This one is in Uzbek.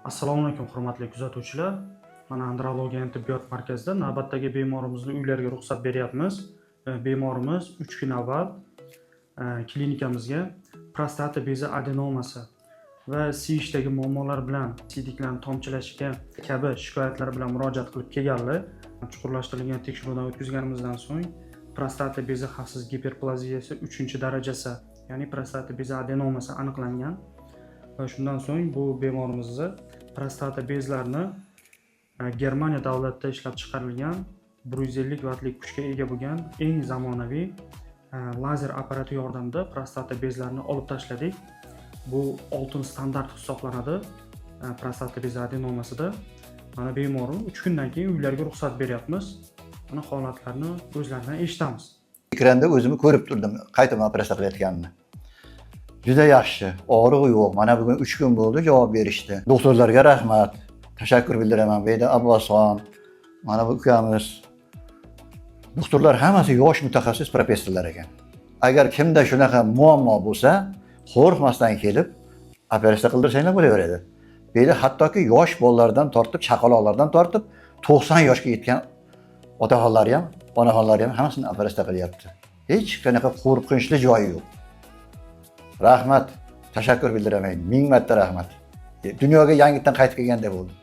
Assalomu alaykum, hurmatli kuzatuvchilar. Mana, Andrologiya tibbiyot markazida navbatdagi bemorimizni uylariga ruxsat beryapmiz. Bemorimiz 3 kun avval klinikamizga prostata bezi adenomasi va siyishdagi muammolar bilan, siydiklarni tomchilashiga kabi shikoyatlar bilan murojaat qilib kelganlar. Chuqurlashtirilgan tekshiruvdan o'tkazganimizdan so'ng prostata bezi xavfsiz giperplaziyasi 3-darajasi, ya'ni prostata bezi adenomasi aniqlangan va shundan so'ng bu bemorimizni prostata bezlarini Germaniya davlatida ishlab chiqarilgan, 150 vattlik kuchga ega bo'lgan eng zamonaviy lazer apparati yordamida prostata bezlarini olib tashladik. Bu oltin standart hisoblanadi prostata bezi adenomasida. Mana, bemorni 3 kundan keyin uylariga ruxsat beryapmiz. Mana, holatlarni o'zlaridan eshitamiz. Ekranda o'zimni ko'rib turdim, qaytadan operatsiya qilayotganimni. Juda yaxshi, og'riq yo'q. Mana bugun 3 kun bo'ldi, javob berishdi. Doktorlarga rahmat. Tashakkur bildiraman. Bu yerda Abbosxon, mana bu ukamiz. Doktorlar hammasi yosh mutaxassis, professorlar ekan. Agar kimda shunaqa muammo bo'lsa, qo'rqmasdan kelib operatsiya qildirsanglar bo'laveradi. Bu yerda hattoki yosh bolalardan tortib, chaqaloqlardan tortib 90 yoshga yetgan otaxonlari ham, onaxonlari ham hammasini operatsiya qilyapti. Hech qanaqa qo'rqinchli joyi yo'q. Rahmat, tashakkur bildiraman. Ming marta rahmat. Dunyoga yangitdan qaytib kelganday bo'ldim.